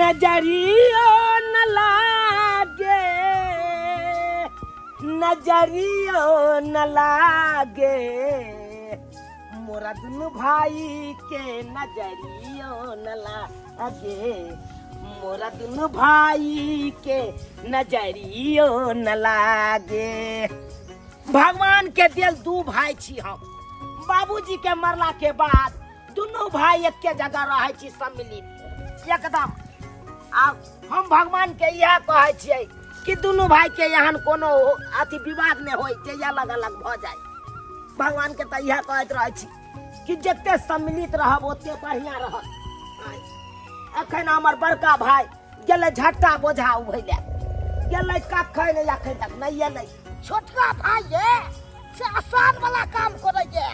नजरियो न लागे, नजरियो न लागे, मोरा दुनू भाई के नजरियो न लागे, मोरा दुनू भाई के नजरियो न लागे। भगवान के दिल दू भाई छी हम। बाबूजी के मरला के बाद दुनू भाई एके जगह रहै छी सम्मिलित एकदम। आ हम भगवान के इएह कहै छियै कि दुनू भाई के एहन कोनो अथी विवाद नहि होय जे अलग अलग भऽ जाय। भगवान के तऽ इएह कहैत रहै छी कि जते सम्मिलित रहब ओते बढ़िआँ रहत। एखन हमर बड़का भाई गेलै झट्टा बोझा उभै लए गेलै, कखन एखन तक नहि एलै। छोटका भाई ये से आसान वाला काम करे ये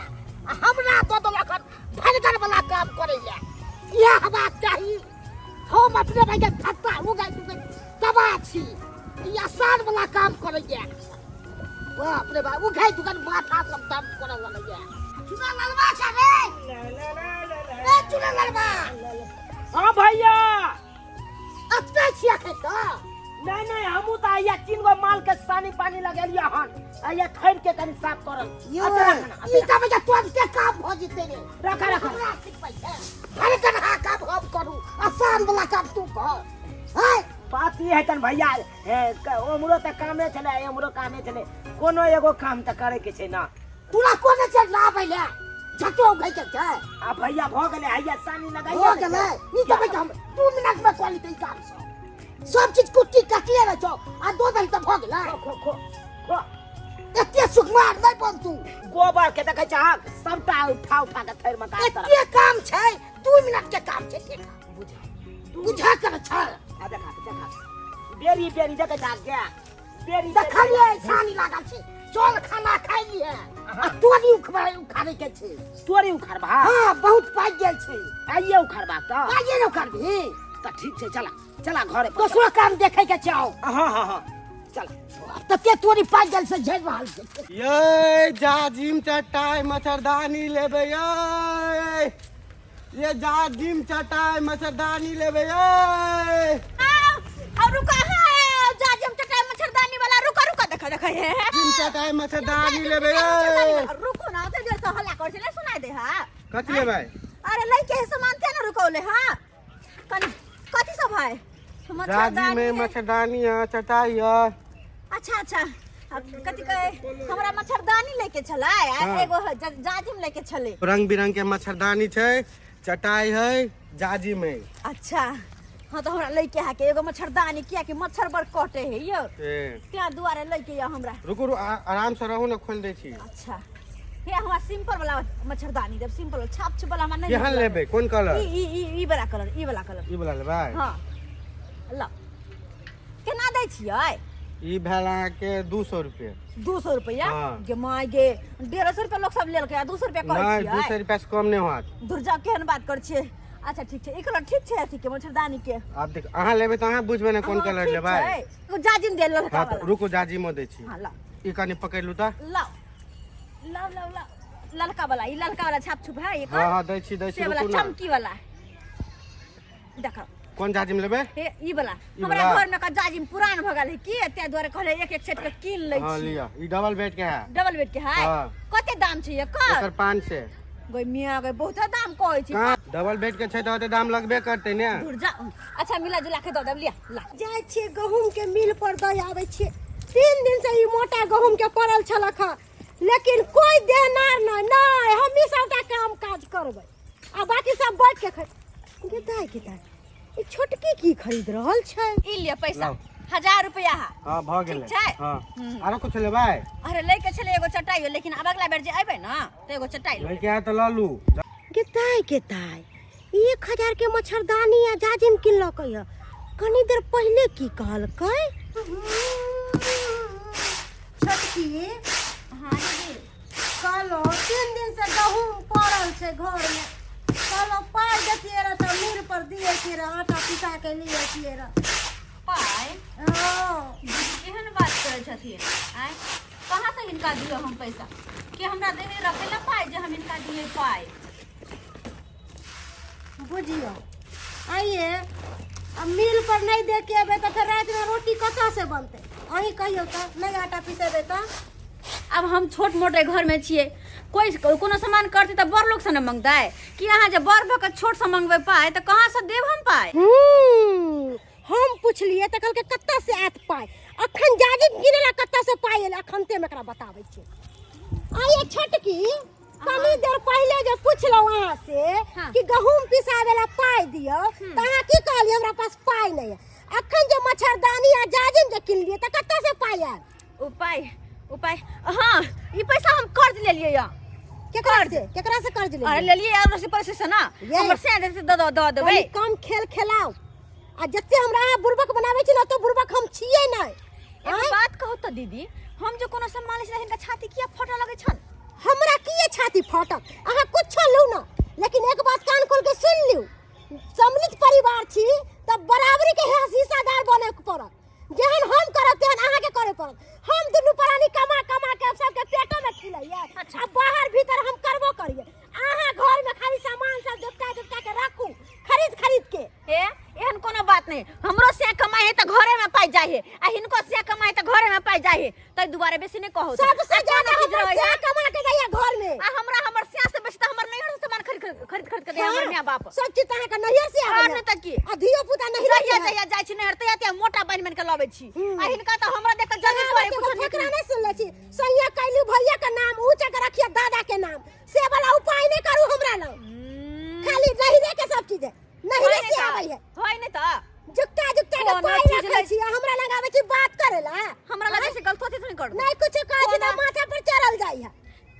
आ हमरा दऽ देलक हन भनगर वाला काम करे ये। इएह हेबाक चाही। हम अपने भाई के धत्ता उगाई उगाई तबाह छी। ई आसान वाला काम करे ये। बाप रे बाप, उगाई दुकान माथा सब दर्द करे लगे ये। चुना ललवा छै रे, ए चुना ललवा। हाँ भैया, अतै छी अखन तऽ? नहीं नहीं, हमहूँ तऽ आइया 3 गो माल के सानी पानी लगेलियै हन, आइया थैर के कनी साफ करल। यो, अच्छा, रख ना, ई तऽ भैया तुरंते काम भऽ जेतै रे। रख, रख। हमरा सिखबै छै। भनगरहा काम हम करू, आसान वाला काम तू कर। हैं? बात ई हेतन भैया, हे, ओम्हरो तऽ कामे छलै, एम्हरो कामे छलै, कोनो एगो काम तऽ करे के छै ना। तोरा कोने छै लाबै ले? झटो उघै के छै। आ भैया भऽ गेलै, हैया सानी लगाइए भऽ गेलै। ई तऽ भैया हम 2 मिनट में कऽ लेतै ई काम सब। सब चीज कुट्टी कटले रहै छौ आ दो दही तऽ भऽ गेलै। खो, खो, खो। एते सुकुमार नहि बन तू। गोबर के देखै छहक सबटा उठा उठा के थैर में काट तरफ। एते काम छै, 2 मिनट के काम छै, ठीक। बुझा। बुझा कर छै। आ देखा, देखा। बेरी बेरी देखै छहक गे। बेरी देखलियै सानी लागल छै। चल खाना खाइ लिहे आ तोरी उखड़ै उखाड़ै के छै। तोरी उखाड़बा? हाँ, बहुत पाइ गेल छै। आइए उखाड़बा तऽ? आइए ने उखाड़बही। तऽ ठीक छै, चला चला घरे पर। दोसरो काम देखै के छै आउ। हाँ, हाँ, हाँ, चल। तते तोरी पाइ गेल से झेल रहल छै। ये जाजिम चटाई मच्छरदानी लेबै ये, ये जाजिम चटाई मच्छरदानी लेबै ये। और रुका है जाजिम चटाई मच्छरदानी वाला, रुका रुका, देखा देखा हे। जाजिम चटाई मच्छरदानी लेबै ये। रुको ना, ते देर से हल्ला कर छले, सुनाई दे। हां, कथी लेबै? अरे लइके है सामान ते ना रुकौले। हां, कनी कथी सब है? जाजिम है, मच्छरदानी है, चटाई है। अच्छा अच्छा, अब कथी कहे, हमरा मच्छरदानी लेके छलै आ हाँ। एगो जाजिम लेके छलै। रंग बिरंग के मच्छरदानी छै, चटाई है, जाजिम है। अच्छा, हाँ तो हमरा लेके है के एगो मच्छरदानी, किया कि मच्छर बड़ कटे है यो। ए। त्या दुआरे लेके या हमरा। रुकू, रुकू, आराम से रहू ना, खोल दै छी। अच्छा, हे हमरा सिंपल वाला मच्छरदानी देब, सिंपल वाला, छाप छुप वाला हमरा नहीं केहन नीक लगै। लेबै, कोन कलर? ई, ई, ई, ई वाला कलर, ई वाला कलर। ई वाला लेबै? हाँ, ला केना दै छियै? ई भेल अहाँके 200 रुपये। 200 रुपया? हाँ। गे my गे, 150 रुपया लोग सब लेलकै आ 200 रुपया कहै नहि, छियै? 200 रुपया से कम नहि होयत। दुर्जा, केहन बात करै छियै? अच्छा ठीक छै, ई कलर ठीक छै अथी के मच्छरदानी के। आब देख, अहाँ लेबै तऽ अहाँ बुझबै ने कोन हाँ, कलर ठीक लेबै। छै। एगो जाजिम दे ललका हाँ, तऽ वाला। रुकू, जाजिमो दै छी। हाँ, लाउ। ई कनि पकड़ि लू तऽ। लाउ लाउ लाउ लाउ, ललका वाला, ई ललका वाला छाप छुप है एकर। हाँ, हाँ, दै छी, दै छी, से वाला। रुकू ना। चमकी वाला देखो। कोन जाजिम लेबै? हे ई वाला। ई हमरा वाला? घर में का जाजिम पुरान भ गेल है की, एते दुआरे कहले एक एक सेट के कीन लै हाँ छी। लिअ, ई डबल बेड के है। डबल बेड के है? हाँ। कते दाम छै एकर? एकर 500। गई मियां गई, बहुत दाम कहै छी। कहाँ डबल बेड के छै तऽ ओते दाम लगबे करतै ने। दूर जा। अच्छा, मिला जुला के दऽ देब, लिअ ला। जाइ छियै गहूँम के मिल पर दऽ आबै छियै। 3 दिन से ई मोटा गहूँम के पड़ल छलक हँ, लेकिन कोई देनार नहि। नहि, हमही सबटा काम काज करबै आ बाकी सब बैठ के खै। गे दाइ, गे दाइ, ई छोटकी की खरीद रहल छै? ई लिअ पैसा। लाउ। 1000 रुपया है। हाँ, भऽ गेलै। ठीक छै? हाँ। हम्म। आरो कुछ लेबै? अरे लै के छलै एगो चटाइयो, लेकिन आब अगला बेर जे अयबै ने तऽ एगो चटाइ लेबै। लैके आय तऽ लऽ लू। गे दाइ, गे दाइ, 1000 के मच्छरदानी आ जाजिम किनलकै हँ, कनी देर पहिले की कहलकै? छोटकी। हाँ दीदी। कहलहुँ 3 दिन से गहूँम पड़ल छै घरमे, कहलहुँ पाइ देतियै रह तऽ मिल पर दिएतियै रह, आटा पिसा के लिएतियै रह। पाइ? हाँ। दीदी केहन बात करै छथिन आँय, कहाँ से हिनका दियौ हम पैसा? के हमरा देहे रखै लए पाइ जे हम हिनका दियै पाइ? बुझियौ आइए आ मिल पर नहि दे के एबै तऽ फेर रातिमे रोटी कतऽ से बनतै अहीं कहियौ तऽ नहि आटा पिसेबै तऽ आब हम छोट मोट घर में छियै कोई कोनो सामान करतै तऽ बड़ लोग से ने मंगतै कि अहाँ जे बड़ भऽ के छोट से मंगबै पाइ तऽ कहाँ से देब हम पाइ हम पुछलियै तऽ कहलकै कतऽ से आयत पाइ अखन जाजिम किनै ला कतऽ से पाइ एलै अखनते हम एकरा बताबै छियै आ ये छोटकी कनी देर पहिले जे पुछलहुँ अहाँ से हाँ। कि गहूम पिसाबै ला पाइ दियौ तऽ अहाँ की कहलियै हमरा पास पाइ नहि है अखन जे मच्छरदानी आ जाजिम जे किनलियै तऽ कतऽ से पाइ आयल उपाय उपाय हाँ ई पैसा हम कर्ज लेलियै या केकरा से केकरा से कर्ज अरे लेलियै लेलियै अड़ोसी पड़ोसी से ना ये। हमर से दे दऽ दऽ दऽ देबै कनी कम खेल खेलाउ आ जते हमरा अहाँ बुड़बक बनाबै छी ने ओते बुड़बक हम छियै नहि एगो बात कहू तऽ दीदी हम जे कोनो सामान लै छी तऽ हिनका छाती किया फटऽ लगै छन हमरा किए छाती फाटत अहाँ कुछो लू ना लेकिन एक बात कान खोल के सुन लिउ सम्मिलित परिवार छी तऽ बराबरी के हिस्सादार बने के पड़त जेहन हम करब तेहन अहाँके करे पड़त हम दुनू प्राणी कमा कमा के सबके पेटो में खिलैये अच्छा। आ बाहर भीतर हम करबो करिए अहाँ घर में खाली सामान सब जोपटा जोपटा के राखू खरीद खरीद के हे एहन कोनो बात नहीं हमरो से कमाई है तऽ घरे में पाइ जाइ है आ हिनको से कमाई तऽ घरे में पाइ जाइ है ताहि दुआरे बेसी नहि कहू सबसे आ कोनो ज्यादा चीज हमर रहै से है कमा के जाइए घर में आ हमरा हमर स्या से बेसी तऽ हमर नैहर से सामान खरीद खरीद खरीद के दे हमर माय बाप सब चीज तऽ अहाँके नैहर से आर आबैया नहि तऽ की आ धियो पुता नैहरे जहिया जहिया जाइ छी नैहर तहिया तहिया मोटा बान्हि बान्हि के लबै छी आ हिनका तऽ हमरा देख के जल्दी पड़े कुछो नीक फकरा नहीं सुनले छी सैया कैलू भैया के नाम ऊंचा के रखिए दादा के नाम से वाला उपाय नहीं करू हमरा लग खाली नैहरे के सब चीज है नैहरे से आबै है होय नहि तऽ जुगता जुगता के कोनो पाई चीज रखै नहि। छी आ हमरा लग आबै छी बात करे ला हमरा लगे से गलतो चीज नहीं कर नहीं कुछ कहै छी तऽ कोनो- माथा पर चढ़ल जाइ है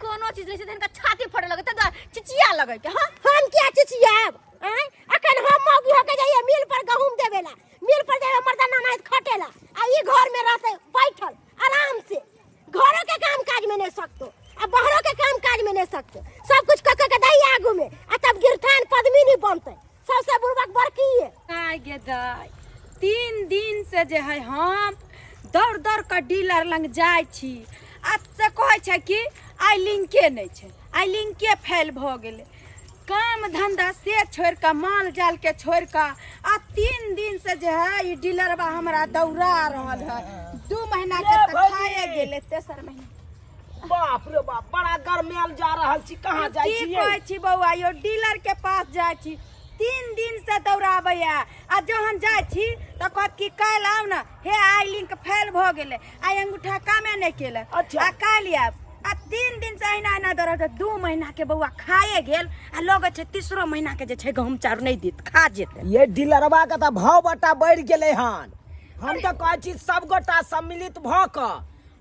कोनो चीज नहीं छै तऽ हिनका छाती फटे लगे तऽ चिचिया लगे के हां हम किया चिचियाब आँय अखन हम मौगी होके जाइए मिल पर गहूम देबेला मिल पर जाइए मर्दाना नाहित खटेला आ ई घर में रहते बैठल आराम से घरों के काम काज में नहीं सकतो आ बाहरों के काम काज में नहीं सकतो सब कुछ कऽ कऽ के दही आगू में आ तब गिरथान पद्मिनी बनते सबसे बुड़बक बड़की है आय गे दाय 3 दिन से जे है हम दौड़ दौड़ कऽ डीलर लग जाइ छी आ से कहै छै कि आइ लिंके नहि छै आइ लिंके फेल भऽ गेलै काम धंधा से छोड़ि कऽ माल जाल के छोड़ि कऽ आ 3 दिन से जे है ई डीलरबा हमरा दौड़ा रहल है 2 महीना के ये तऽ भौजी। खाए गेलै तेसर महीना बाप रे बाप बड़ा गरमायल जा रहल छी कहाँ जाइ की छियै कहै छी बौआ यौ डीलर के पास जाइ छी 3 दिन से दौड़ाबैया आ जहन जाइ छी तऽ कहत कि काल्हि आउ ने हे आइ लिंक फेल भऽ गेलै आइ अंगूठा कामे नहि केलक अच्छा। आ काल्हि आयब आ 3 दिन से अहिना अहिना दौड़ब 2 महीना के बौआ खाए गेल आ लगै छै तीसरो महीना के जे छै गहूम चाउर नहि देत खा जेतै ये डीलरवा के तऽ भाव बटा बढ़ि गेलै हन हम तऽ कहै छी सब गोटा सम्मिलित भऽ कऽ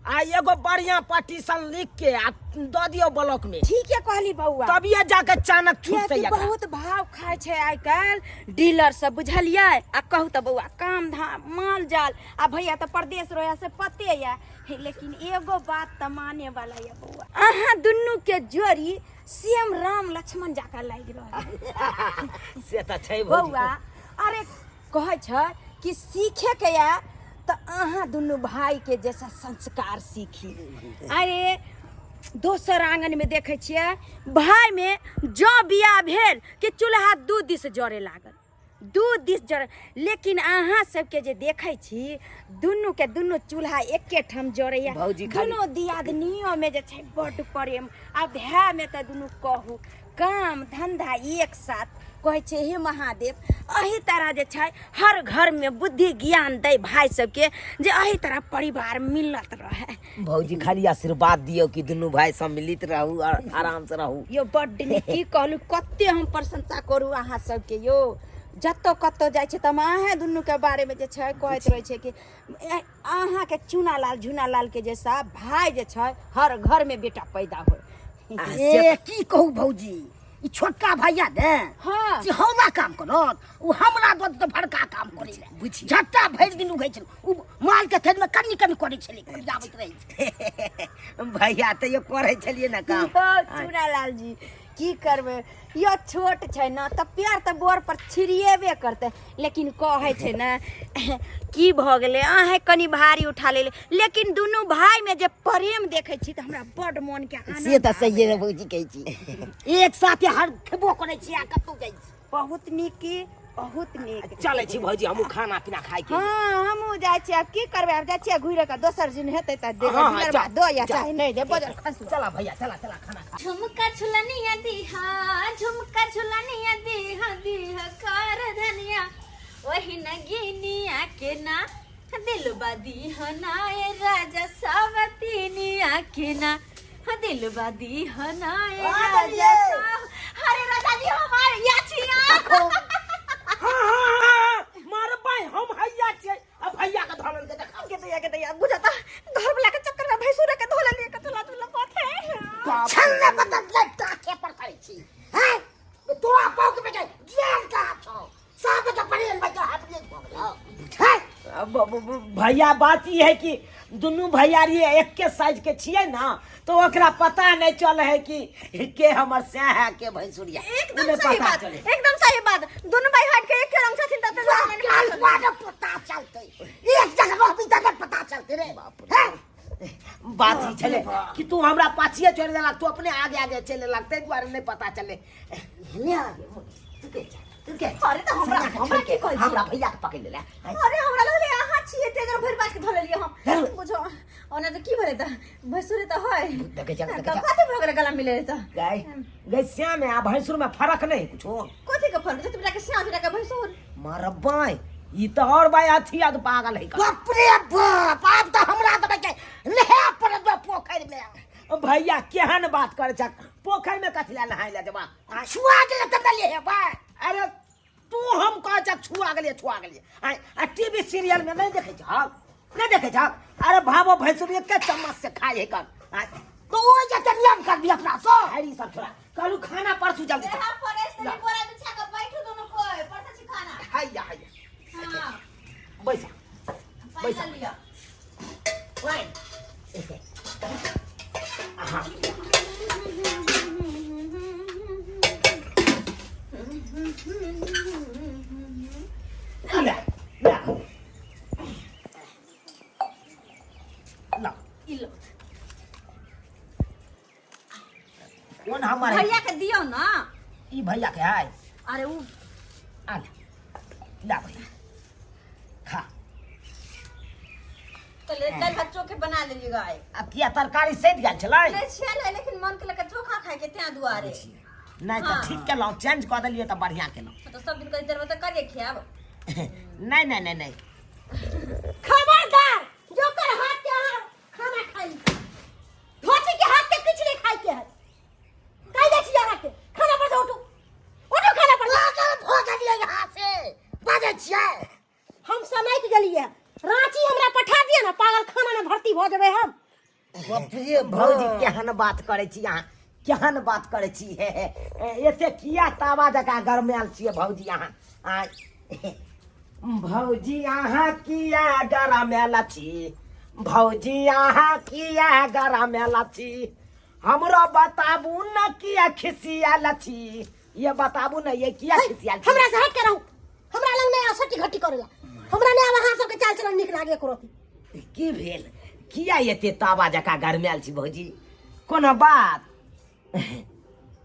आ एगो बढ़िया पटिशन लिख के आ दऽ दियौ ब्लॉक में ठीके कहली बौआ तभिए जाके चाणक छूटतै कियाकि एकरा। बहुत भाव खाइ छै आइ काल्हि डीलर सब बुझलियै आ कहू तऽ बौआ काम धाम माल जाल आ भैया तऽ परदेश रहै से पते यऽ हे, लेकिन एगो बात तऽ माने वाला यऽ बौआ अहाँ दुनू के जोड़ी सेम राम लक्ष्मण जाका लागि रहल से तऽ छै भौजी। बौआ अरे कहै छै कि सीखेके यऽ तऽ अहाँ दुनू भाईके जैसा संस्कार सीखी अरे दोसर आङ्गनमे देखै छियै भाईमे जँ बियाह भेल कि चूल्हा दू दिस जरे लागल दू दिस जरे लेकिन अहाँ सबके जे देखै छी दुनूके दुनू चूल्हा एके ठाम जरैया भौजी खाली- दुनू दियादनियोमे जे छै बड्ड प्रेम आ भायमे तऽ दुनू कहू काम धंधा एक साथ कहै छै हे महादेव एही तरह जे छै हर घरमे बुद्धि ज्ञान दै भाय सबके जे एही तरह परिवार मिलत रहे भौजी खाली आशीर्वाद दियौ कि दुनू भाई सम्मिलित रहू और आराम से रहू यो बड्ड नीक की कहलू कते हम प्रशंसा करू अहाँ सबके यो जतऽ कतऽ जाइ छै तऽ हम अहेँ दुनूके बारेमे जे छै कहैत रहै छै कि अहाँके चूनालाल झुनालाल के जैसा भाय जे छै हर घरमे बेटा पैदा होय ए की कहू भौजी ई छोटका भैया ने हाँ। से हौला काम करत ओ हमरा दऽ देत बड़का काम करै लए बुझी। झट्टा भरि दिन उघै छलै ओ माल के थैर में कन्नी कन्नी करै छलै आबैत रहै छै भैया तैयो करै छलियै ने काम यौ चूनालाल जी की करबै यो छोट छै ने तऽ प्यार तऽ बोर पर छिड़िएबे करतै लेकिन कहै छै ने की भऽ गेलै अहेँ कनि भारी उठा लेले लेकिन दुनू भाईमे जे प्रेम देखै छी तऽ हमरा बड्ड मोनके से आनंद तऽ सहिए ने भौजी कहै छी एक साथे हर खेबो करै छी आ कतहु जाइ छी बहुत नीक की बहुत नीक। चलै छी भौजी, हमहूँ खाना पीना खाइ के। हाँ, हमहूँ जाइ छी। आब की करबै, आब जाइ छियै घुरि कऽ, दोसर दिन हेतै तऽ देबै। हाँ, हाँ, डिनरबा जा, दो या जा। चाहे नहि दे, बजर खसू। चला भैया, चला चला, खाना खा। झुमका झुलनिया दीहा, झुमका झुलनिया दीहा, दीहा कर धनिया, वही नगिनिया के ना दिलबा दीहा ना ए राजा सावतीनिया के ना दिलबा दीहा ना ए राजा अरे राजा जी हमार या छिया। हाँ, हाँ, हाँ, मारबै हम हैया छियै। अब भैया के धरल के देखा के दैया, के दैया, बुझाता घर वाला के चक्कर में भैंसुर के धोले लिए कतला तुला पथे। छल्ले बदल लट्टा के पर करै छी हैं, तोरा पाउक में के ज्ञान कहाँ छौ? सब के पढ़ेल बच्चा अपने भऽ गेलौ हैं। भैया, बात ई है कि दुनू भैयारी एके साइज के छियै ना, तो ओकरा पता नहीं चल है कि के हमर सैं है, के भैंसुरिया। एकदम उ नहीं सही पता बात चले। एकदम सही बात। दोनों भाई हट के एक रंग छथिन त काल बाद पता चलते, एक जगह रहबी तब पता चलते रे हैं। बात ई छले कि तू हमरा पाछिए चढ़ देलक, तू अपने आगे आगे चले लग, ताहि दुआरे नहीं पता चले। तू के जा, तू के जा। अरे तऽ हमरा हमरा की कहै छी? हमरा भैया के पकड़ लेला। अरे हमरा लगले अहाँ छियै, तेगर भरि बाज के धऽ लेलियै हम। बुझो ओना तऽ की भेलै, तऽ भैंसुरे तऽ है। देखै जा, देखै तऽ जा। कथी भऽ गेलै गला मिले तऽ? गाय गै, श्याम आ भैंसुर में फर्क नहीं कुछो? कथी के फर्क? जतबी के श्याम के भैंसुर। मारबै ई तऽ और भाई अथी अद पागल है। बाप रे बाप, आब तऽ हमरा देबै के नहा पड़त पोखरि में। भैया, केहन बात करे छ? पोखरि में कथी लए नहाय लए जेबा? छुआ गेलै तऽ नहि लेबै। अरे तू हम कह छ छुआ गेलियै, छुआ गेलियै। आय, आ टीवी सीरियल में नहीं देखै छहक? नहीं देखै छहक? अरे भाबो भैंसुर एके चम्मच से खाइ है कर। आय, तो ओहि जे नियम करबी अपना सो। हरी सब छोड़ा, कहलू खाना परसू जल्दी से। परेश तनी बोरा बिछा के बैठू दोनों कोई परसू छी खाना। हैया हैया। हां। बैसा। पैसा लिया। ओए। हाँ। ले ले ला। ई लो। कोन हमर है? भैया के दियौ ना। ई भैया के है। अरे उ आ ले ला भैया, खा। तो ले दाल भात चोखे बना लेली गाय। आ किया, तरकारी सैद गेल छलै? नहीं छियल है, लेकिन मन के लके चोखा खाए के त्यां दुआरे। नहि तऽ हाँ। ठीक केलहुँ, चेंज कऽ देलियै तऽ बढ़िआँ केलहुँ। तो सब दिन करी देबै तऽ करे खियाब। नहि नहि नहि नहि। खबरदार, जोकर हाथ के अहाँ खाना खाइ, धोती के हाथ के किछु नहीं खाइ के है। कहि दै छी अहाँके, खाना पर से उठू, उठू खाना पर से। पागल भऽ गेलियै यहाँ से बाजै छियै। हम सनकि गेलियै। रांची हमरा पठा दिअ ने, पागल खाना में भर्ती भऽ जेबै हम। बाप रे। भौजी, केहन बात करै छी अहाँ? केहन बात करै छी? हे हे, एते किया तावा जकाँ गरमायल छियै भौजी अहाँ? आँय भौजी, अहाँ किया गरमायल छी? भौजी, अहाँ किया गरमायल छी? हमरा बताबू न, किया खिसियाल छी? ये बताबू न, ये किया खिसियाल छी? हमरा से हट के रहू, हमरा लग नहि सटी घटी करेला। हमरा नहि आब अहाँ सबके चाल चलन नीक लागे एको रति। की भेल? किया एते तावा जकाँ गरमायल छी भौजी? कोनो बात?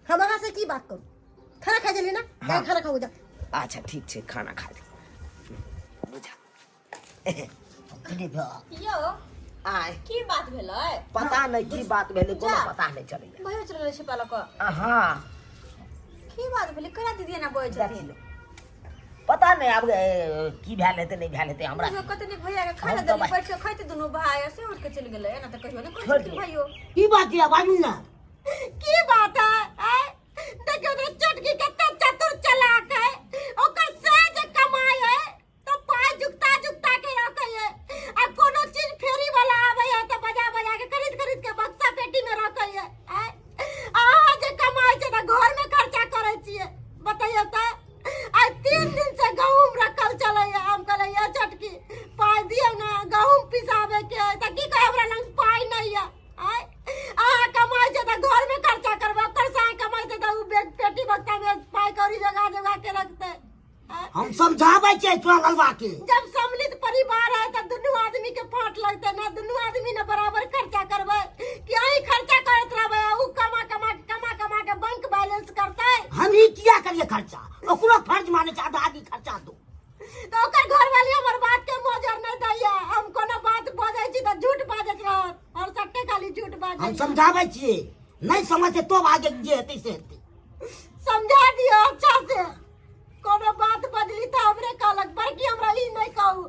हम अहाँ से की बात करू? खाना खा गेली ना? हाँ। खाना खाऊ जा। अच्छा ठीक छै, खाना खा ले। बुझा। रे बाप। यौ। आय। की बात भेलै? पता नहि की बात भेलै, कोनो जा। पता नहि चलैया। भयो चलल छै पालक। हाँ। की बात भेलै? करा दीदी एना बजै छथिन? देखियौ, पता नहि आब की भेल हेतै, नहि भेल हेतै हमरा। बुझियौ कते नीक भैया के खाना हम तऽ देली, बैठ के खैते दुनू भाई, आ से उठ के चलि गेलै। एना तऽ कहियो नहि छोड़ि कहै छथिन दियौ। भाइयो। की बात यऽ, बाजू ने। की बात है? आय देखियौ तो चटकी कते चतुर चलाक है। ओकर से जे कमाई है तो पाई जुगता जुगता के रखे है, आ कोनो चीज फेरी वाला आवे है तो बजा बजा के खरीद खरीद के बक्सा पेटी में रखे है। आय अहाँ जे कमाई छै तऽ घर में खर्चा करै छियै। बतैयौ तऽ, आइ 3 दिन से गहूम रखल चलैया। हम कहलियै, चटकी, पाइ दियौ ने, गहूम पिसाबे के है। तऽ की कहै, हमरा लग पाइ नहि यऽ। आय अहाँ कमाइ छै तऽ घर में खर्चा करबै, ओकर साँय कमाइ छै तऽ उ पेटी बक्सा में पाइ कौड़ी जोगा जोगा के रखतै। आँय? हम समझाबै छियै तोरा ललवा के। जब सम्मिलित परिवार है तऽ दुनू आदमी के फाट लगतै ना, दुनू आदमी ने बराबर खर्चा करबै कि अहीं खर्चा करैत रहबै आ उ कमा कमा के कमा कमा के बैंक बैलेंस करतै? हम ही किया करिए खर्चा? ओकरो फर्ज माने छै आधा आधी खर्चा दो। तऽ ओकर घरवाली हमर बात के मोजर नहि दैया। हम कोनो बात बजै छी तऽ झूठ बाजैत रहत और सट्टे खाली झूठ बाजै। हम समझाबै छियै, नहि समझते तो आगे जे हेतै से हेतै। समझा दियौ अच्छा से। कोनो बात बजली तऽ हमरे कहलक बड़की हमरा ई नहि कहू,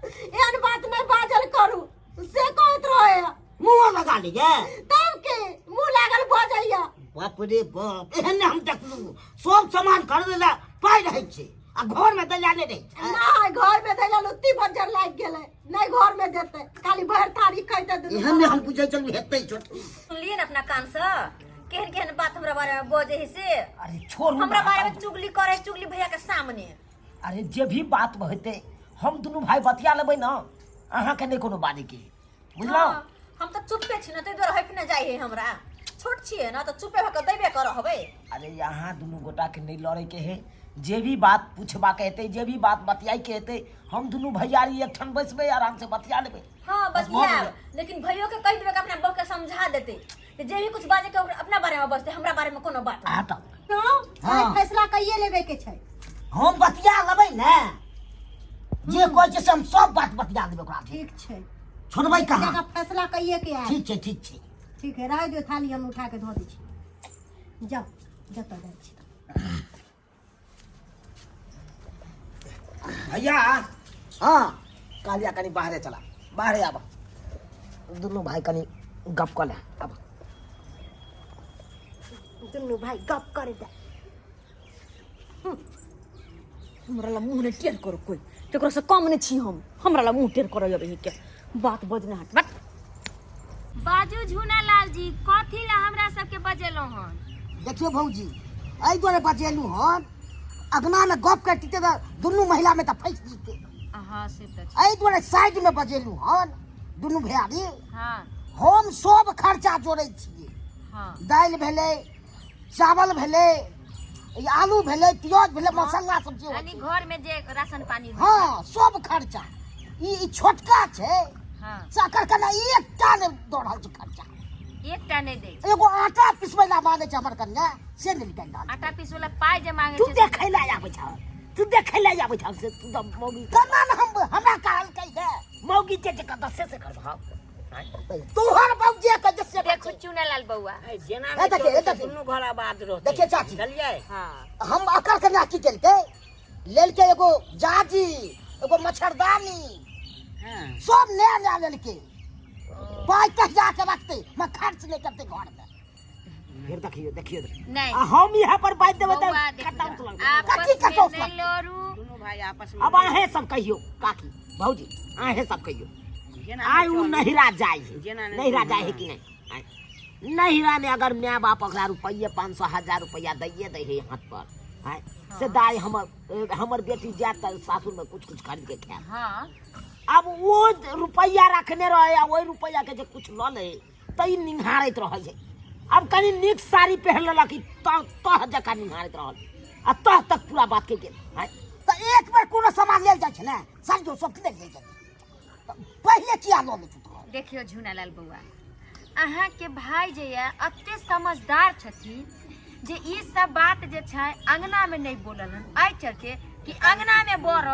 एहन बात नहि बाजल करू, से कहैत रहे। मुँह लगा लिये तब के मुँह लागल बजैया। बाप रे बाप, एहन नहि हम देखलहुँ। सब सामान खरीदै लए पाइ रहै छै आ घर में दैला नहि रहै छै। नहि, घर में दैला लुत्ती बज्जर लागि गेलै, नहि घर में देतै, खाली भरि थारी खैतै दुनू। एहन नहि हम बुझै छलहुँ हेतै छोट। सुनलियै ने अपना कान से केहन केहन बात हमरा बारे में बजै है से? अरे छोड़ू, हमरा बारे में चुगली करे, चुगली भैया के सामने। अरे जे भी बात हेतै हम दुनू भाई बतिया लेबै ने, अहाँके नहि कोनो बाजैके, बुझलहुँ? हाँ, हम तऽ चुप्पे छी ने, ताहि दुआरे हटि नहि जाइ है हमरा। छोट छियै ने तऽ चुप्पे भऽ कऽ देबे करऽ हबै। अरे यहाँ दुनू गोटाके नहि लड़ैके है। जे भी बात पूछबाके हेतै, जे भी बात बतियाइके हेतै, हम दुनू भैयारी एकठाम बैसबै, आराम से बतिया लेबै। हाँ। बस भऽ बतियाब गेलै। लेकिन भैयो के कहि देबै कि अपना बहू के समझा देतै जे जे भी कुछ बाजे के ओकरा अपना बारे में बजतै, हमरा बारे में कोनो बात नहि। आ तब हँ, हाँ। फैसला कइए लेबे के छै। हम बतिया लेबै ने, जे कहै छै से हम सब बात बतिया देबै ओकरा। ठीक छै। छोड़बै कहाँ? जगह फैसला कइए के आयल। ठीक छै, ठीक छै। ठीक है, रह दियौ थाली, हम उठा के धो दै छी। जाउ, जतऽ जाइ छी। भैया। हाँ। कहलिया कनि बाहरे चला, बाहरे आब, दुनू भाई कनि गप कऽ ले आब। दुनू भाई गप करे दे। हमरा ला मुँह नहि टेढ़ करो कोई, केकरो से कम नहि छी हम। हमरा ला मुँह टेढ़ करऽ अबै के बात बजने हट बट। बाजू झूना लाल जी, कथी ला हमरा सबके बजेलहुँ हन? देखियौ भौजी, एहि दुआरे बजेलहुँ हन, अगनामे गप करिते तऽ दुनू महिलामे तऽ फँसि जेतै। हाँ, से तऽ छै। एहि दुआरे साइडमे बजेलहुँ हन दुनू भैयारी। हाँ। हम सब खर्चा जोड़ै छियै। हाँ। दालि भेलै, चावल भेलै, ई आलू भेलै, प्याज भेलै, मसाला सब जे होइ यानी छै। घर में जे राशन पानी होइ। हाँ, सब खर्चा। ई ई छोटका छै। हाँ। से एकर कन्या एकटा नहि दऽ रहल छै खर्चा। एकटा नहि दै छै। एगो आटा पिसबै लए मांगै छै हमर कन्या, से नहि निकालि रहल छै। आटा पीसै वाला पाइ जे मांगे तू छै। देखै लए आबै छह, तू देखै लए आबै छह से तू तऽ मौगी केना ने हम, हमरा कहलकै हे। मौगी जे जे कहतऽ से से करबह। तोहर बाबूजी के जे से। देखू चुनालाल बौआ। जेना ए देखिए, ए देखिए। दुनू घर आबाद रहतै। देखिए चाची। बुझलियै? हाँ। हम अकर कन्या की केलकै, लेलकै एगो जाजी, एगो मच्छरदानी, सब नया नया लेलकै। पाइ कहिया के रखतै, मैं खर्च नहि करतै घर में। फिर देखियो, देखियो। नहीं। आ हम यहाँ पर बाजि देबै तऽ बौआ देखू, कटाउस लगतै। आपस कथी में कटाउस नहि लड़ू। अब अहें सब कहियो काकी, भौजी, अहें सब कहियो, आइ उ नहिरा जाइ है, नहिरा जाइ है कि नहि? आँय, नहिरा में अगर माय बाप ओकरा रुपैये 500 1000 रुपैया दैये दै है हाथ पर, आँय, से दाइ हमर हमर बेटी जायत तऽ सासुर में कुछ कुछ खरीद के खायत। हाँ। अब वो रुपैया रखने रहे आ ओहि रुपैया के जे कुछ लऽ ले तऽ ई निंघारैत रहै छै। अब कनि नीक साड़ी पहिर लेलक, ई तह तह जकाँ निंघारैत रहल आ तह तक पूरा बात के गेल। आँय, तऽ एक बेर कोनो सामान लेल जाइ छै ने, साड़ियो सब लेल जाइ छै, तऽ पहिले किया लऽ लै छै तू? देखियौ झूनालाल बौआ, अहाँके भाय जे यऽ एते समझदार छथिन जे ई सब बात जे छै अंगना में नहीं बोलल हन, एहि चलते कि अंगना में बर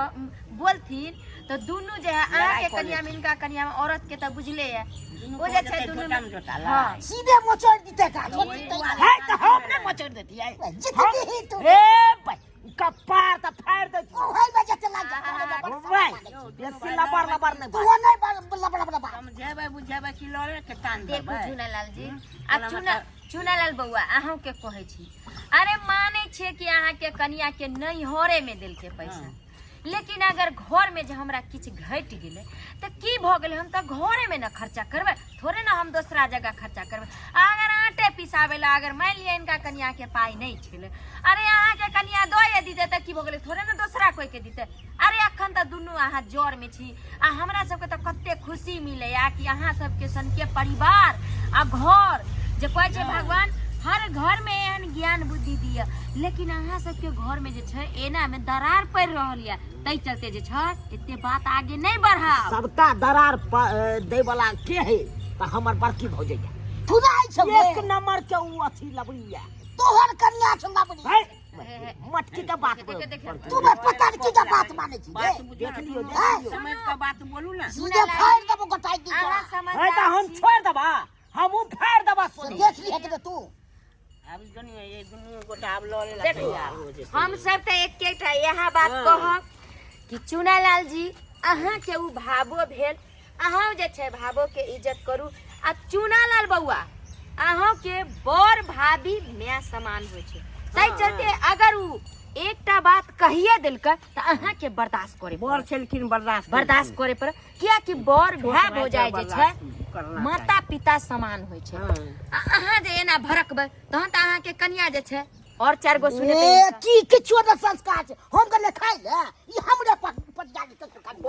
बोलथिन तऽ दुनू जे है अहाँके कनिया में इनका कनिया में, औरत के तऽ बुझले है ओ जे छै दुनू में, हाँ। सीधे मोचोड़ दिते का छोड़ दिते। है तऽ हम नहि मचोड़ि देतियै। जितबी ही तू। हे भाई, कपार तऽ फाड़ि देतियै। ओहे में जते लाग जा, ओहे में बड़ भाई, बेसी लबर लबर नहि तू बाज। नहीं बड़ लबड़ लबड़। समझेबै बुझेबै कि लड़े के तान देखू देबै? झूनालाल जी आ चुना चुनालाल बौआ, अहूँ के कहै छी, अरे मानै छियै कि अहाँके कनिया के नैहरे में देलकै पैसा, लेकिन अगर घर में जे हमरा किछु घटि गेलै तऽ की भऽ गेलै? हम तऽ घरे में ने खर्चा करबै, थोड़े ने हम दोसरा जगह खर्चा करबै। आ अगर आटे पिसाबै लए अगर मानि लिअ इनका कनिया के पाइ नहि छलै, अरे अहाँके कनिया दऽ दितै तऽ की भऽ गेलै? थोड़े ने दोसरा कोइके दितै। अरे अखन तऽ दुनू अहाँ जर में छी आ हमरा सबके तऽ कते खुशी मिलैया कि अहाँ सबके सनके परिवार आ घर जे कहै छै भगवान हर घर में एहन ज्ञान बुद्धि दिअ, लेकिन अहाँ सबके घर में जे छै एना में दरार पड़ि रहल यऽ, ताहि चलते जे छै एते बात आगे नहि बढ़ाउ। सबटा दरार दै वाला के है तऽ हमर बड़की भौजैया फुराइ छौ रे। एक नंबर के उ अथी लबड़ी या। तोहर कन्या छौ लबड़ी। है। मटकी के बात देखे, देखे। तू बस पता नहीं की बात माने छी बात बुझियौ देख ने, लियौ, दुनू देख लियौ। समझ के बात बोलू ने। सीधे फाड़ देबो गोटाई दी अहाँ तोरा। समझदार है तऽ हम छी। छोड़ि देबा, हमहूँ फाड़ि देबा से सोनी। देख लिहे के तू। आब दुनू ये दुनू गोटा आब लड़े ला देखू, तैयार हो जेतै। हम सब तऽ एकेटा इएह बात कहब कि चुनालाल जी अहाँके उ भावो भेल, अहाँ जे छै भावो के इज्जत करू। आ चुनालाल बौआ अहाँके बड़ भाभी माय समान होइ छै, ताहि चलते अगर उ एकटा बात कहिए देलकै तऽ अहाँके बर्दाश्त करे बड़ छलखिन बर्दाश्त बर्दाश्त करे पर, कियाकि बड़ भाय भाई हो जाय जे छै बर्दाश्त करना माता पिता समान होइ छै। हँ। आ अहाँ जे एना भड़कबै तहन तऽ अहाँके कनिया जे छै और चारि गो सुनेतै। ए की किछो न संस्कार छै, हम कने खाइ ले ई हमरे पटिया के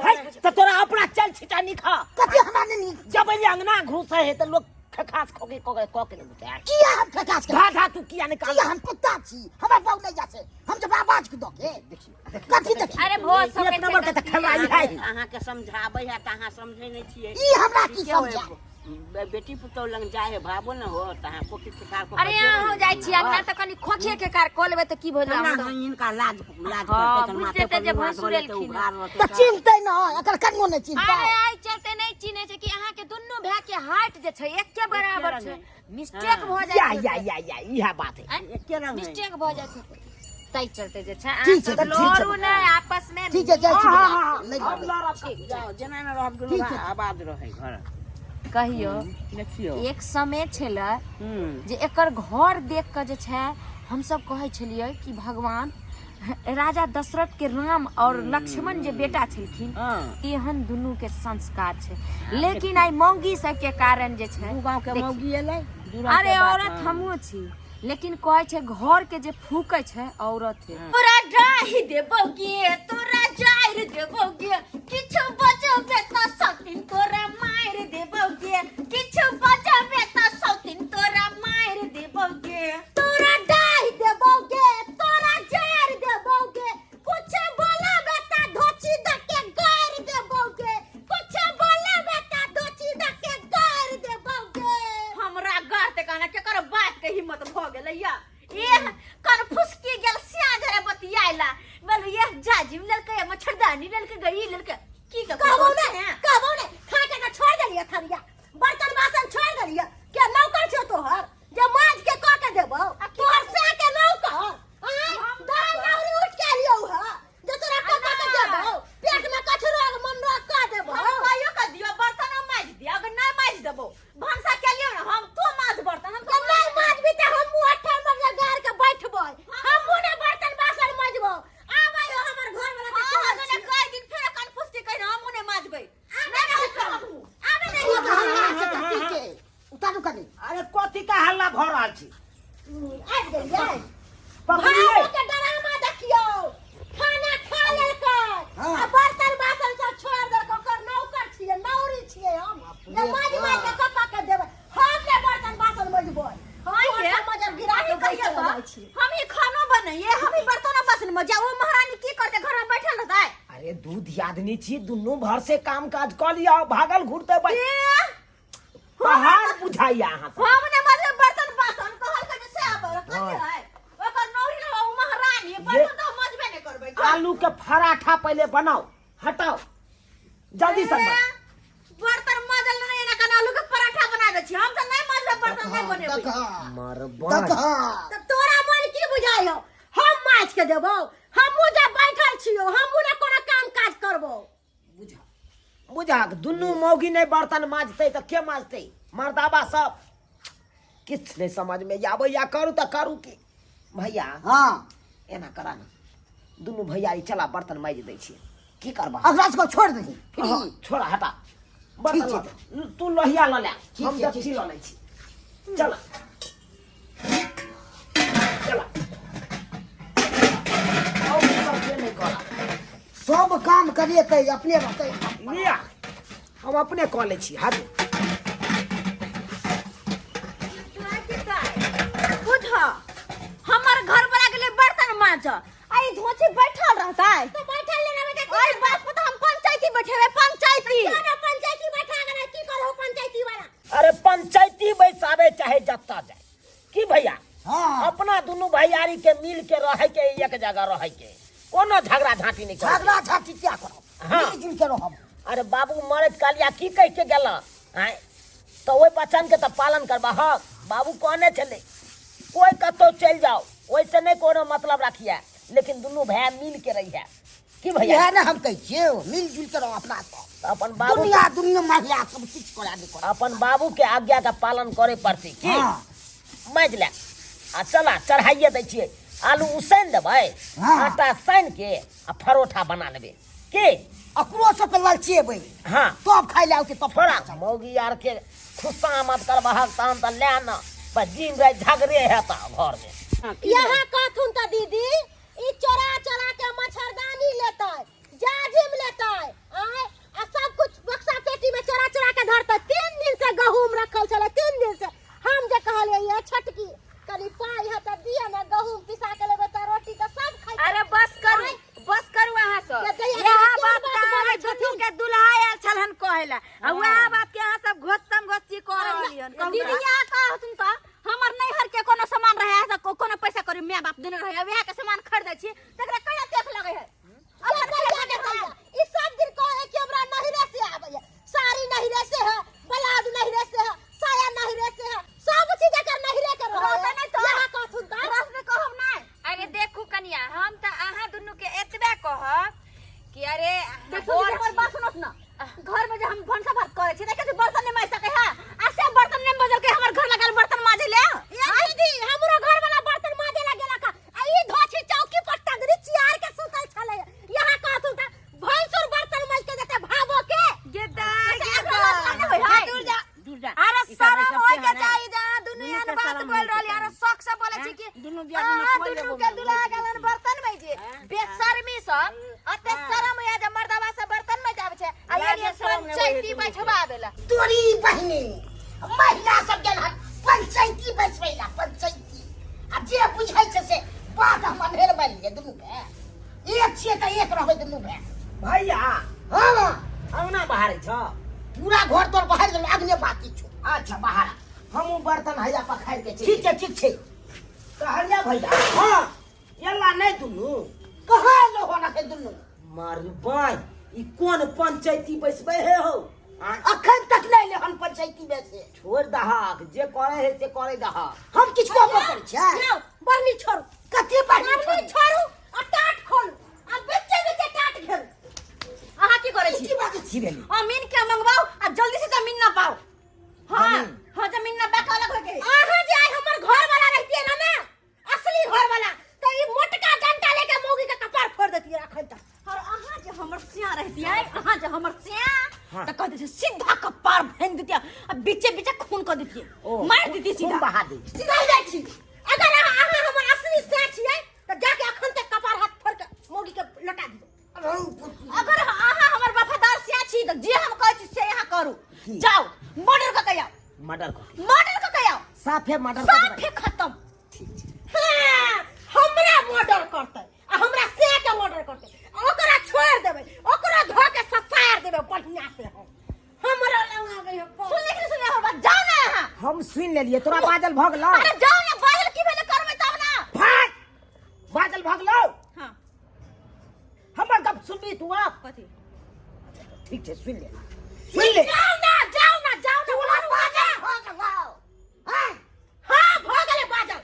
है, तऽ तोरा अपना चल छिटा निखा। कथी हमरा नहि नीक। जब एली अंगना घुसे है तऽ लोग खखास खोके कके कके ने घुसे है। किया हम खखास के धा धा तू किया निकाल? किया हम कुत्ता छी? हमरा बाबू नहीं जासे, हम जब आवाज के दके कथी देखी। अरे भोज सकै एक नंबर के तऽ खेलाइ है। अहाँके समझाबै है तऽ अहाँ समझै नहि छियै। ई हमरा की ठीके होय, समझा? बेटी पुतोह लग जाइ है भाबो ने हो तऽ अहाँ कोखि खेखार कऽ अरे के जेबै अहाँ ने। जाइ छी अंगना तऽ कनि खोखिए के कार कऽ लेबै तऽ की भऽ केना जायत? हँ हिनका लाज लाज हँ, करतै, बुझि माथे जेतै पर जे नुआ भैंसुर धऽ लेतै, एलखिन। उघार रहतै तऽ चिन्हतै न, एकर कनियो नहि चिन्हतै। अरे आइ चलते नहि चिन्है छै कि अहाँके दुनू भाय के हाइट जे छै एके बराबर रंग छै, है। मिस्टेक भऽ या जाइत या हेतै। या या इएह बात है। आँय? एके रंग है। मिस्टेक भऽ जाइत हेतै ताहि चलते जे छै अहाँ ठीक छै, सब तऽ ठीक छै। लड़ू नहि आपस मे। ठीक छै, जाइ छी। हाँ, हाँ, हाँ, नहि हम लड़बै। लड़ब। जाउ जेना ने रहब दुनू ठीक भाय छै। आबाद रहै घर। कहियो देखियौ एक समय छलै हूँ जे एकर घर देख कऽ जे छै हमसब कहै छलियै कि भगवान राजा दशरथ के राम और लक्ष्मण जे बेटा छलखिन हँ तेहन दुनू के संस्कार छै, लेकिन आइ मौगी सबके कारण जे छै दू गाँव के देखियौ। मौगी एलै दू रंग अरे के बात, औरत हँ। हमहूँ छी, लेकिन कहै छै घर के जे फूकै छै औरत है। तोरा डाहि देबौगे, तोरा जारि देबौगे, किछु बजबे तऽ सौतिन तोरा मारि देबौगे, किछु बजबे तऽ सौतिन तोरा मारि देबौगे। तोरा डाहि देबौगे, तोरा जारि देबौगे, कुछ बोलबे त धोची द के गारि देबौगे, कुछ बोलबे त धोची द के गारि देबौगे। हमरा गाते कहना केकर बात के हिम्मत भ गेलै या एह कन फुसकी गेल सिया जरा बतियाइला बोल ये जाजिम ललके मच्छरदानी ललके गई ललके की के कहबो ने, कहबो ने, खा के त छोड़ देलियै थरिया, बर्तन बासन छोड़ देलियै के नौकर छौ तोहर जे माज के क के देबौ? तोहर से के नौकर आय दाल नौरी उठ के लियौ ह जे तोरा क क के देबौ? पेट में कछु रोग मन रोग क देबौ। हम कहियो के दियो बर्तन हम माज दियो, अगर नहीं माज देबो भनसा के लियो ना हम तो माज बर्तन हम तो नहीं माजबी त हम मुंह अट्ठा मर गार के बैठबै, हम मुंह ने बर्तन बासन मजबौ। आबै हो हमर घर वाला के हां कहै अगर छियै। कई दिन फेर कन फुसकी कहि हम ने माजबै। आबै नहीं कहू, आबै नहीं ई कहू। हल्ला छै कथी के? उतारू कनी। अरे कथी का हल्ला भऽ रहल छै? आबि गेलियै। पकड़ियै। भावो के डरामा देखियौ, खाना खा लेलकै हाँ। आ बर्तन बासन सब छोड़ देलकै। ओकर नौकर छियै, नौरी छियै हम जे माज माज के कपा के देबै। हम ने बर्तन बासन मजबै। हाँ ये। मजर गिरा के अहीं कहियो बैठल तऽ, रहै छियै। हम ही खानो बनैये, हम ही बर्तनो बासन मजा, ओ महारानी की करते घर में बैठल रहतै? अरे दू दियादनी छी, दुनू भर से काम काज कऽ लिअ, भागल घुरते भाई पहाड़ बुझाइया अहाँ सब। हम ने मजे बर्तन बासन कहल के जे से आबर कथी हाँ। है ओकर नौरी रहो ओ महारानी बर्तन तो हम मजबे ने करबै। आलू के पराठा पहले बनाओ, हटाओ जल्दी से बनाओ। बर्तन मजल नहीं एना कना आलू के पराठा बना दै छी, हम तऽ नहीं मजबे बर्तन नहीं बनेबै। मरबा। देखा। तऽ तोरा मन की बुझाइ हौ हम माछ के देबौ? हमहूँ जे बैठल छियौ, हमहूँ ने कोनो काम काज करबौ। बुझा बुझा दुनू मौगी नहि बर्तन माजतै तऽ के माजतै? मर्दाबा सब किछु नहि समझ में आबैया। करू तऽ करू की भैया? हाँ। एना करा ने दुनू भैयारी, चला बर्तन माजि दै छियै, की करबा? अकरा सबके छोड़ दही। हाँ, छोड़ा हटा बर्तन। ठीक छै। लऽ ले। तू लोहिया लऽ ले। ठीक हम छै, दक्षी ठीक लऽ लै छी। चल चल, और सब के नहि करा। सब काम करेतै अपने रहतै। लिया, हम अपने कऽ लै छी हाथ। बुझ हमर घर वाला गेलै बर्तन माज आ ई धोची बैठल रहतै? तऽ बैठल ले रहबै तऽ की ओइ बात पर तऽ हम पंचायती बैठेबै, पंचायती। क्यों ने पंचायती बैठा के की करहो पंचायती वाला? अरे पंचायती बैसाबे चाहे जत्ता जाए की भैया? हाँ। अपना दुनू भैयारी। भैयारी के मिल के रहे के एक जगह रहे के कोनो झगड़ा झांटी नहीं करे के। झगड़ा झांटी क्या करब हाँ। मिलजुल के रहब अरे बाबू मरत कालिया की कह के गेला आँय तऽ ओहि वचन के तऽ पालन करबा हँ बाबू कहने छलै कोई कतौ चलि जाओ ओहिसँ नहि कोनो मतलब राखिए लेकिन दुनू भाय मिल के रहिए की भैया इएह ने हम कहै छियै मिलजुल के रहो अपना सब तऽ अपन बाबू दुनिया दुनिया महिला सब किछु करा नहि करा अपन बाबू के आज्ञा के पालन करे पड़तै की हाँ। माजि ले आ चला चढ़ाइए दै छियै आलू उसैन देबै हाँ। आटा सानि के आ परोठा बना लेबै की अकरो सबके ललचेबै हाँ तब खाइ लए औतै तब थोड़ा मौगी आर के खुशामद करबहक तहन तऽ ले न पर दिन राति झगड़े हेता घर में यहाँ कहथुन तऽ दीदी ई चोरा चोरा के मच्छरदानी लेतै जाजिम लेतै आय आ सब कुछ बक्सा पेटी में चोरा चोरा के धरतै 3 दिन से गहूम रखल छलै 3 दिन से हम जे कहलियै ये छोटकी कनि पाइ है तऽ दिअ ने गहूम पिसा के लेबै तऽ रोटी तऽ सब खैतै अरे बस करू बस करू अहाँ सब ये दैया इएह के बात बात तऽ अहाँ बोलै दुनू के दुल्हा आयल छलहन कहै लए आ उएह बात के अहाँ सब घोसम घोसी कऽ रहलियन कहू दीदी तऽ। यहाँ कहथुन तऽ हमर नैहर के कोनो सामान रहे तऽ कोनो पैसा करी माय बाप देने रहे वएह के सामान खरीदै छी तकरा कहिया देख लगे है अरे दैया के दैया ई सब दिन कहे कि हमरा नहिरे से आबैया साड़ी नहिरे से है ब्लाउज नहिरे से है साया नहिरे से है सब चीज एकर नहिरे के रहे रहतै नहि तऽ। यहाँ कहथुन तऽ रहतै कहब नहि अरे देखू कनिया हम तऽ अहाँ दुनू के एतबे कहब कि अरे देखू दीदी हमर बात सुनत ना घर में जे हम भनसा भात करै छी तऽ बर्तन नहि माजि सकै है आ से बर्तन नहि मजल के हमर घर लगल बर्तन माजे ले ये दीदी हमरो घर वाला बर्तन माजे ला गेला का आ ई धोछी चौकी पर टंगरी चियार के सुतल छलै यहाँ कहथुन तऽ भैंसुर बर्तन माज के देते भाबो के गे दाइ, गे एकरा लस नहि होइ है दूर जा। दूर जा अरे ई सब शरम सब होय के के चाही जे अहाँ दुनू दुनू एहन के बात शरम बोल होय के रहली अरे शौक से बोलै छी कि दुनू दियादनी अहाँ कोइ दुनू एगो के में दुल्हा बोलै गेलन बर्तन माजे बेशर्मी सब अते शरम होया जे मर्दवा सब बर्तन माजे छै आ लाजे ये शरम नहि होय पंचायती दुनू के। बैठवा देला तोरी बहिनी महिला सब गेल हन पंचायती बैसबै ला पंचायती आ जे बुझै छै से बात हम अन्हेर मानि लिअ दुनू भाय एक छियै तऽ एक रहबै दुनू भाय भैया हँ अंगना बहारै छ पूरा घर तोर बहारि देलहुँ अग्ने बाकी छौ अच्छा बहारा हमहूँ बर्तन हैया पखारि के ठीक छै ठीक छै कहलिया भैया हाँ एला नहि दुनू कहाँ एलो हन अखन दुनू मारबै ई कोन पंचायती बैसबै हे हो आँय? अखन तक नहि एलै हन पंचायती में से छोड़ दहक जे करे है से करे दहक हम किछु कहबो करै छियै लाओ बरनी छोड़ू कथी बहिनी बरनी छोड़ू आ टाट खोलू आ बीचे बीचे टाट घेरू अहाँ की करै छी की बाजै की भेलै अमीन के मंगवाओ आ जल्दी से जमीन ना पाओ हाँ हाँ जमीन ना पाके अलग होके अहाँ जे आइ हमर घर वाला रहितियै ना ना असली घर वाला तऽ ई मोटका डंटा लेके मौगी के कपार फोड़ देतियै अखन तक और अहाँ जे हमर सिया रहतियै अहाँ जे हमर सिया तऽ कह दै सीधा कपार भांग देतियै आ बीचे बीचे खून कऽ देतियै ओ, मार देतियै खून सीधा बहा दै। सीधा जाइ छी अगर अहाँ अहाँ हमर असली सिया छियै तऽ जाके अखन तक कपार हाथ फोड़ के मौगी के लौटा दियौ अगर अहाँ हमर वफादार सिया छी तऽ जे हम कहै छी से अहाँ करू जाउ मर्डर कऽ के आउ मर्डर कऽ मर्डर कऽ के आउ साफे मर्डर कऽ देबै। साफे खत्म ठीक छै हाँ, हमरा मर्डर करतै आ हमरा से के मर्डर करतै आ ओकरा छोड़ देबै ओकरा धो के ससार देबै बढ़िया से हम हमरा लग आबै है सुन लेकिन सुन हमर बात जाउ ना अहाँ हम सुनि लेलियै तोरा बाजल भऽ गेलौ अरे जाउ ना बाजल की भेलै करबै तब ना भाग बाजल भऽ गेलौ हाँ हमर गप सुनबी तू आब कथी ठीक छै सुनि ले सुनि ले जाउ ना जाउ ना जाउ ना मारू बाजल भऽ गेलौ आँय, हाँ भऽ गेलै बाजल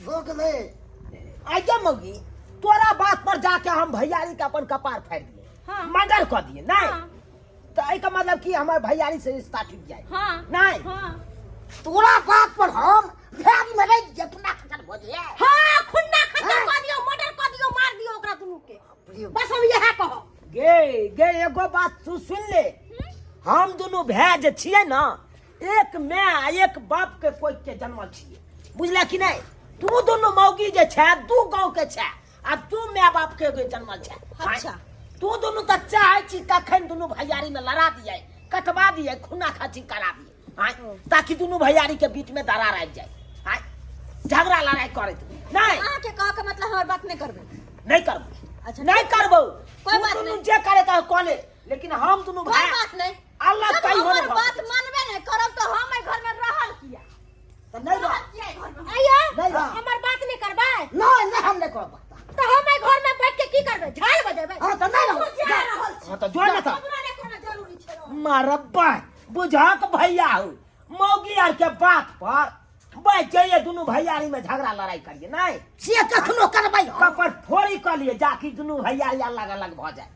भऽ गेलै आइए मौगी तोरा बात पर जाके हम भैयारी के अपन कपार फाड़ि दिए हाँ। मर्डर कऽ दिए नहीं हाँ। तो एहि के मतलब कि हमर भैयारी से रिश्ता टूट जाए हाँ नहीं हाँ तोरा बात पर हम भैयारी में रहि जे अपना खतर भऽ जाए हाँ खुन्ना खत्म कऽ दियौ मर्डर कऽ दियौ मार दियौ ओकरा दुनू के बस हम इएह कहब गे गे एगो बात तू सुन ले हम दुनू भाय जे छियै ने एक माय आ एक बाप के कोई के जन्मल छियै बुझला कि नहीं तू दुनू मौगी जे छै दू गांव के छै आ तू माय बाप के एगो जन्मल छै अच्छा। तू दुनू तऽ चाहै छी कखन दुनू भैयारी में लड़ा दियै कटवा दियै खूना खाची करा दियै आँय ताकि दुनू भैयारी के बीच में दरार आबि जाए आँय झगड़ा लड़ाई करैत नहीं अहाँके कहऽ के मतलब हमर बात नहि करबै नहीं करबो अच्छा, नहीं करबो कोई तू बात दुनू नहीं। जे करे तो कॉलेज लेकिन हम दुनू कोई भाई बात नहीं अल्लाह जब कहीं होने हमर बात मानबे नहीं करब तो हम एहि घर में रहल किया तो नहीं रह रहल किया एहि घर में आइया नहीं रह हमर बात नहीं करबै? नहीं नहीं, हम नहीं करब बात। तो हम एहि घर में बैठ के की करबै? झाल बजेबै? हाँ तऽ नहीं रहब। जा रहल छी। हाँ तऽ जो ने तऽ। हमरा नहि कोनो जरूरी छै रहल। मरब्बा बुझक भैया हो, मौगी आर के बात पर बैठ जाइए, दुनू भैयारी में झगड़ा लड़ाई करिए नहीं। से कखनो करबै हम? कपर फोड़ी कऽ लिए जाकि दुनू भैयारी अलग अलग भऽ जाए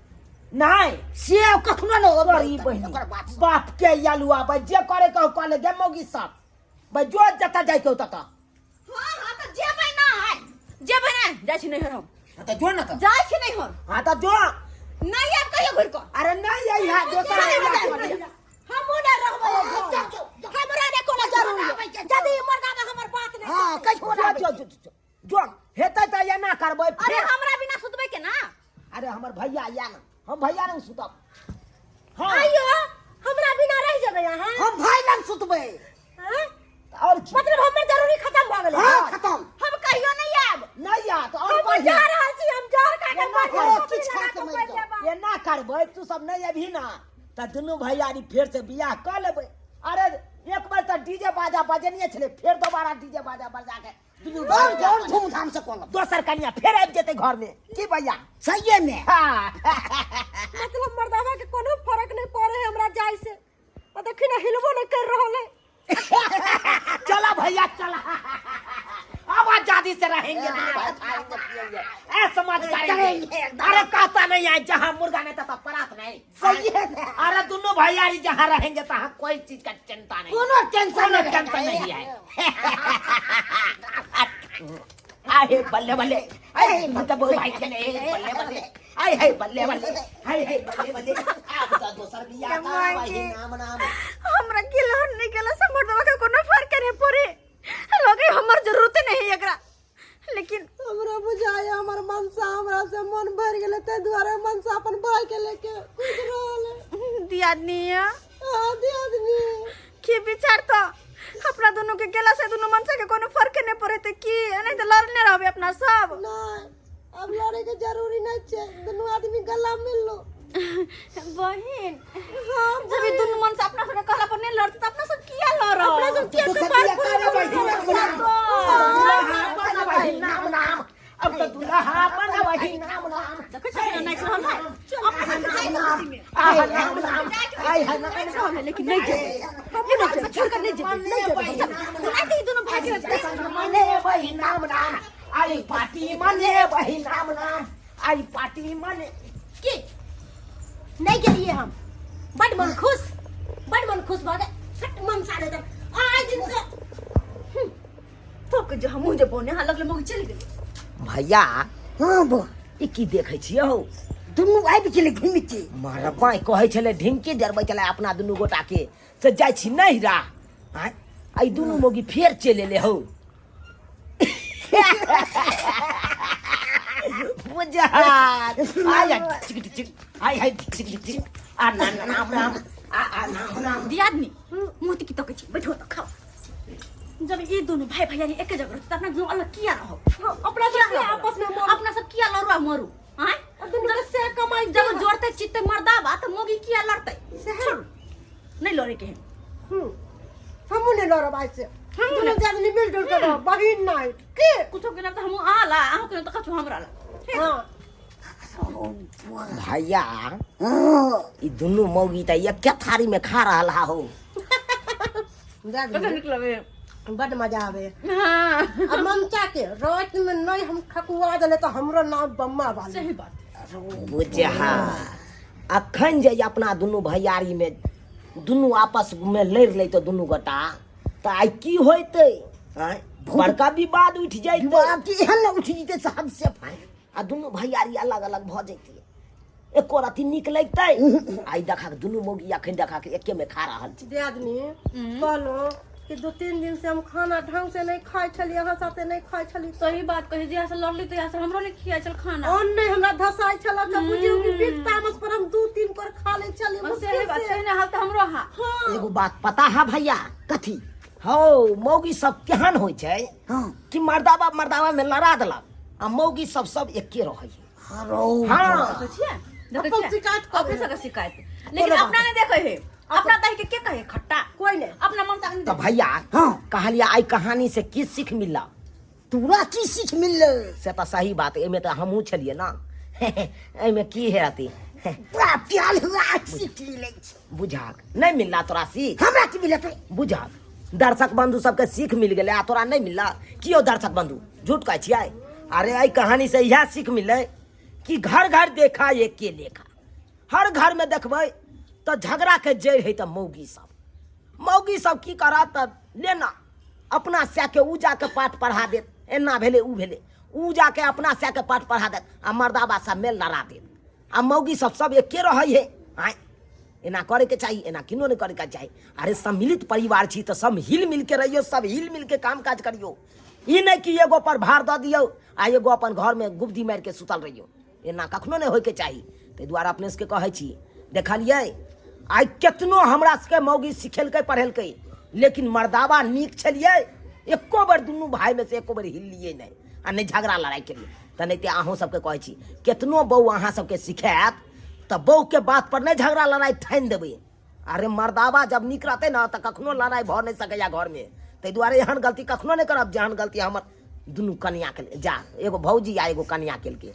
नहीं। से कखनो नहि होबै। तोरी बहिनी ओकर बात सब। बाप के यलुआ भाई, जे करे के हो कऽ ले गे मौगी सब भाई, जो जतऽ जाय के हो ततऽ। हाँ हाँ, तऽ जेबै ना, जेबै ना, जाइ छी नैहर हम। हाँ तऽ जो ना तऽ। जाइ छी नैहर। हाँ तऽ जो। नहीं आब कहियो घुरि कऽ। अरे नहीं आई है दोसर चल, हमहूँ नहि रहबै एहि घरमे। हमरा नहि कोनो जरूरी है। यदि ई मर्दाना हमर बात नहि हाँ कहियो जो नहि। जो जो जो जो हेतै तऽ एना करबै। अरे फेर हमरा बिना सुतबै के ना? अरे हमर भैया या ना, हम भैया नहीं सुतब। हाँ। आइयो हमरा बिना रहि जेबै अहाँ? हम भाई लग सुतबै। हाँ? और की? मतलब हमर जरूरी खत्म भऽ गेलै? हाँ खत्म। हम कहियो नहीं आयब। नहीं आ तो और हम कहिया? जा रहल छी, हम जहर खा के मर हाँ, जायब। किछु खा के मरि जाउ। एना करबै, तू सब नहीं अबही ना तऽ दुनू भैयारी फेर से बियाह कऽ लेबै। अरे एक बेर तऽ डीजे बाजा बजेनिये छलै, फेर दोबारा डीजे बाजा बजा के दुनू और और धूमधाम से कऽ लेबै। दोसर कनिया फेर आबि जेतै घर में, की भैया? सहिए में। हाँ। मतलब मर्दावा के कोनो फर्क नहीं पड़े है हमरा जाय से। आ देखी ना, हिलबो नहीं कर रहल है। चला भैया चला, अब आजादी से रहेंगे, दुनू भाई खाएंगे पिएंगे, ऐ समझ करेंगे। अरे कहता नहीं है जहाँ मुर्गा नहीं तथा परात नहीं। सही है ना? अरे दोनों भैयारी जहाँ रहेंगे तहाँ कोई चीज का चिंता नहीं, कोनो टेंशन कोनो नहीं। टेंशन नहीं है। आहे बल्ले बल्ले, आए मतलब भाई चले बल्ले बल्ले, आए हे बल्ले बल्ले, आए हे बल्ले बल्ले। आब तऽ दोसर बियाह करबै, नाम नाम। हमरा गेला नहीं गेला से मर्दवा के कोनो फर्क नहीं पड़े, लगे हमर जरूरत नहीं है एकरा। लेकिन हमरा बुझाया हमर मनसा हमरा से मन भरि गेलै, ताहि दुआरे मनसा अपन भाई के लेके कूद रहल है। दियादनी। हाँ दियादनी। की विचार तो अपना दोनों के गेला से दोनों मनसा के कोनो फर्क नहीं पड़े ते की नहीं तो लड़ने रहबे अपना सब? नहीं, अब लड़े के जरूरी नहीं छै, दुनू आदमी गला मिल लो। बहिन। हाँ, जब ई दुनू मन से अपना सब के कहला पर नहीं लड़ते त अपना सब किया लड़ब? अपना सब किया दोसर कपार बियाह फोड़ि करबै, के नाम नाम, बनबै नाम नाम, अब तऽ दुल्हा बनबै नाम नाम। देखै छी नाचि रहल है अपना सब के जाय नाम आहा नाम नाम आइ हा नाम नाम। लेकिन नहीं जेबै, हमहूँ नहीं जेबै, छोड़ कर नहीं जेबै, नहीं जेबै। चल सुनाइ दे ई दुनू भाई के। मने बही नाम नाम, आई पार्टी मने बही नाम नाम, आई पार्टी मने। की नहीं गेलिए हम? बड मन खुश, बड मन खुश भऽ गेल। हट, मनसा नहि तऽ आइ दिन से तो के जो हमहूँ जे बोने हाँ लगले मग चलि गेलै। भैया। हाँ बो। ई की देखै छियै हौ? दुनू आबि गेलै घुमि के। मरबाइ कहै छलै ढिमकी जरबै छलै अपना दुनू गोटा के, से जाइ छी नैहरा। आँय, आ ई दुनू मौगी फेर चलि एलै हौ। बुझार आय आय चिक चिक आय आय चिक चिक चिक आ नाम नाम नाम आ आ नाम नाम। दियादनी, मुँह की तकै छी? बैठो तऽ खाओ। जब ये दोनों भाई भैया एके जगह रहते त अपना दोनों अलग किया रहो? अपना सब किया आपस में मरू? अपना सब किया लड़ू आ मरू? आँय, दुनू के से कमाई जब जोड़ते चित्ते मर्दाबा त मोगी किया लड़ते? छोड़, नहीं लड़े के है। हमहूँ नहीं लड़ब आइ से, दुनू आदमी मिल जुल के रहब बहिन नहीं की। कुछो के ना त हमहूँ अहाँ ला, अहूँ के ना त कछु हमरा ला। हाँ। भैया, ई दुनू मौगी तऽ एके थारी में खा रहल हा हो। कते नीक लगे। बड मजा आवे। हाँ। आ ममता के रात में नहीं हम ठकुआ देले तो हमरो नाम बम्मा वाली। सही बात। बुझा अखन जे अपना दुनू भैयारी में दुनू आपस में लड़ि लैते दुनू गोटा तऽ आइ की होइतै? आँय, बड़का विवाद उठि जैतै। विवाद की एहन ने उठि जेतै साहब से फाइन। आ दुनू भैयारी अलग अलग भऽ जैतियै, एको रत्ती नीक लगतै? आइ देखा के दुनू मौगी अखन देखा के एके में खा रहल छै। दियादनी, कहलहुँ कि 2-3 दिन से हम खाना ढंग से नहीं खाइ छली, अहाँ साथे नहीं खाइ छली। सही बात कही, जहिया से लड़ली तहिया से हमरो नहीं खियाइ छल खाना। अन्न नहीं हमरा धसाइ छल तऽ बुझियौ कि बिख तामस पर हम 2-3 कर खा लै छली। सही मुश्किल बात से। सही ना हाल तऽ हमरो हा। हाँ। एगो बात पता है भैया? कथी? हौ, मौगी सब केहन होइ छै हाँ। कि मर्दाबा मर्दाबा में लड़ा देलक आ मौगी सब सब एके रहै है। हरो। हाँ। देखै छियै? देखै अपन छियै? शिकायत करै अपने है। सबके शिकायत, लेकिन अपना नहीं देखै है, अपना दही के के कहे खट्टा? कोई नहीं। अपना मन से। तऽ भैया। हाँ। कहलियै आइ कहानी से की सीख मिलल? तोरा की सीख मिललै? से तऽ सही बात, एहिमे तऽ हमहूँ छलियै ने। एहिमे की हेतै? पूरा प्याल हुआ सीख मिलै छै। बुझाक नहि मिलला तोरा सीख? हमरा की मिलतै? बुझाक दर्शक बंधु सबके सीख मिल गेलै आ तोरा नहि मिलला? कियो दर्शक बंधु, झूठ कहै छियै? अरे, एहि कहानी से इएह सीख मिललै कि घर घर देखा एके लेखा। हर घर में देखबै तऽ झगड़ा के जड़ि है तऽ मौगी सब। मौगी सब की करत तऽ लेना अपना सएके उ जाके पाठ पढ़ा देत, एना भेलै उ भेलै, उ जाके अपना सएके पाठ पढ़ा देत आ मर्दाबा सब मेल लड़ा देत आ मौगी सब सब एके रहै है। आँय, एना करैके चाही? एना किनो नहि करैके चाही। अरे, सम्मिलित परिवार छी तऽ सब हिल मिलके रहियौ, सब हिल मिलके काम काज करियौ। ई नहि कि एगो पर भार दऽ दियौ आ एगो अपन घरमे गुब्दी मारिके सुतल रहियौ। एना कखनो नहि होइके चाही। ताहि दुआरे अपने सबके कहै छी, देखलियै आइ केतनो हमरा सबके मौगी सिखेलकै पढ़ेलकै, लेकिन मर्दाबा नीक छलियै, एको बेर दुनू भाइमे से एको बेर हिललियै नहि आ नहि झगड़ा लड़ाइ केलियै। तऽ नहि तऽ अहूँ सबके कहै छी, केतनो बहू अहाँ सबके सिखायत तऽ बहूके बात पर नहि झगड़ा लड़ाइ ठानि देबै। अरे, मर्दाबा जब नीक रहतै ने तऽ कखनो लड़ाइ भऽ नहि सकैए घरमे। ताहि दुआरे एहन गलती कखनो नहि करब जेहन गलती हमर दुनू कनिया केलकै, जा एगो भौजी आ एगो कनिया केलकै।